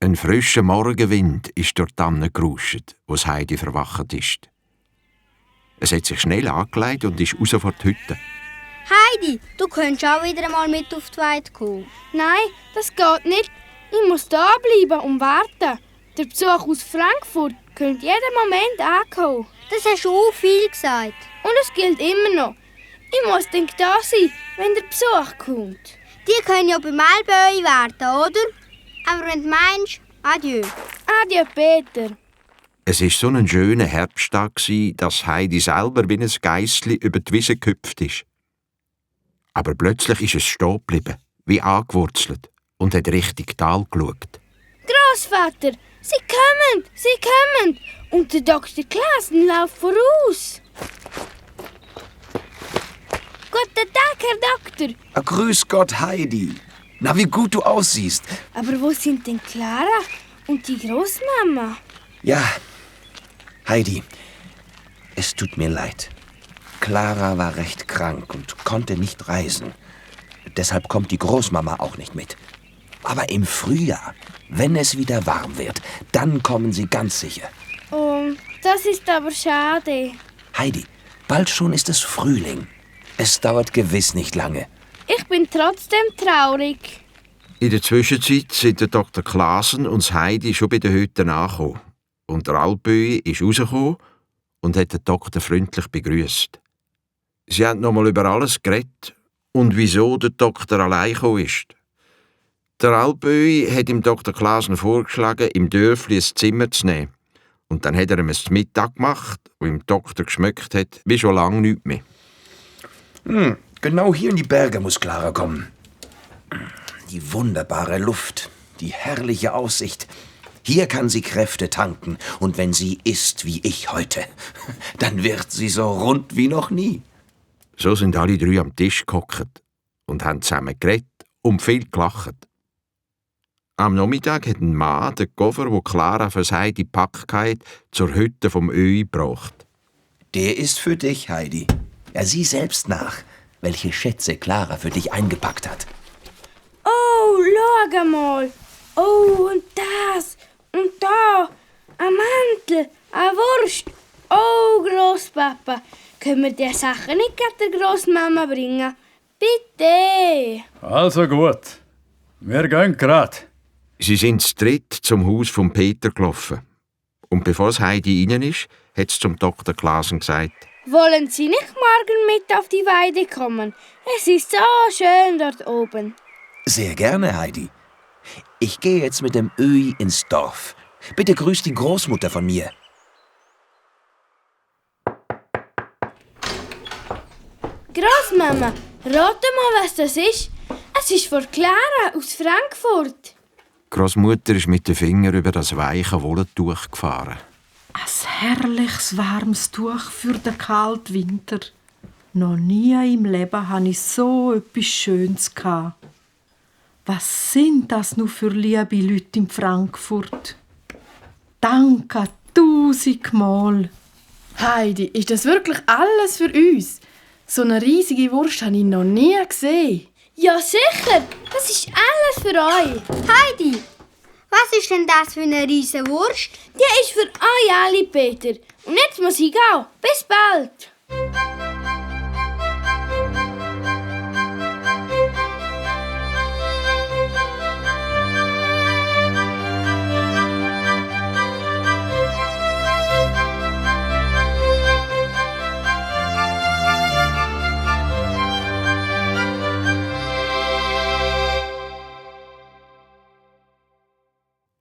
Ein frischer Morgenwind ist durch die Tannen gerauscht, wo das Heidi verwacht ist. Es hat sich schnell angelegt und ist raus vor die Hütte. Heidi, du könntest auch wieder einmal mit auf die Weide kommen. Nein, das geht nicht. Ich muss da bleiben und warten. Der Besuch aus Frankfurt könnte jeden Moment ankommen. Das hast du auch viel gesagt. Und es gilt immer noch. Ich muss dann da sein, wenn der Besuch kommt. Die können ja beim Alpöi warten, oder? Aber wenn du meinst, adieu. Adieu, Peter. Es war so ein schöner Herbsttag, dass Heidi selber wie ein Geissli über die Wiese gehüpft ist. Aber plötzlich ist es stehen geblieben, wie angewurzelt, und hat Richtung Tal geschaut. Grossvater, Sie kommen! Und der Dr. Klaassen läuft voraus. Guten Tag, Herr Doktor. Grüß Gott, Heidi. Na, wie gut du aussiehst. Aber wo sind denn Clara und die Großmama? Ja, Heidi, es tut mir leid. Clara war recht krank und konnte nicht reisen. Deshalb kommt die Großmama auch nicht mit. Aber im Frühjahr, wenn es wieder warm wird, dann kommen sie ganz sicher. Oh, das ist aber schade. Heidi, bald schon ist es Frühling. Es dauert gewiss nicht lange. Ich bin trotzdem traurig. In der Zwischenzeit sind der Dr. Klaassen und das Heidi schon bei der Hütte angekommen. Und der Alpöi ist rausgekommen und hat den Doktor freundlich begrüßt. Sie haben nochmal über alles geredet und wieso der Doktor allein gekommen ist. Der Alpöi hat dem Dr. Klaassen vorgeschlagen, im Dörfli ein Zimmer zu nehmen. Und dann hat er ihm ein Mittag gemacht, wo ihm der Doktor geschmeckt hat, wie schon lange nichts mehr. Genau hier in die Berge muss Clara kommen. Die wunderbare Luft, die herrliche Aussicht. Hier kann sie Kräfte tanken. Und wenn sie isst wie ich heute, dann wird sie so rund wie noch nie. So sind alle drei am Tisch gehockt und haben zusammen geredet und viel gelacht. Am Nachmittag hat ein Mann den Koffer, wo Clara für Heidi gepackt hat, zur Hütte vom Öhi gebracht. Der ist für dich, Heidi. Ja, sieh selbst nach, welche Schätze Clara für dich eingepackt hat. Oh, schau mal. Oh, und das. Und da. Ein Mantel. Eine Wurst. Oh, Grosspapa. Können wir diese Sachen nicht gerade der Grossmama bringen? Bitte. Also gut. Wir gehen grad. Sie sind zu dritt zum Haus von Peter gelaufen. Und bevor es Heidi rein ist, hat sie zum Dr. Klaassen gesagt: Wollen Sie nicht morgen mit auf die Weide kommen? Es ist so schön dort oben. Sehr gerne, Heidi. Ich gehe jetzt mit dem Öhi ins Dorf. Bitte grüß die Großmutter von mir. Großmama, rate mal, was das ist. Es ist von Clara aus Frankfurt. Großmutter ist mit den Fingern über das weiche Wollentuch gefahren. Ein herrliches, warmes Tuch für den kalten Winter. Noch nie im Leben hatte ich so etwas Schönes. Was sind das nur für liebe Leute in Frankfurt? Danke 1000-mal. Heidi, ist das wirklich alles für uns? So eine riesige Wurst habe ich noch nie gesehen. Ja, sicher. Das ist alles für euch. Heidi, was ist denn das für eine riesige Wurst? Die ist für euch alle, Peter. Und jetzt muss ich gehen. Bis bald.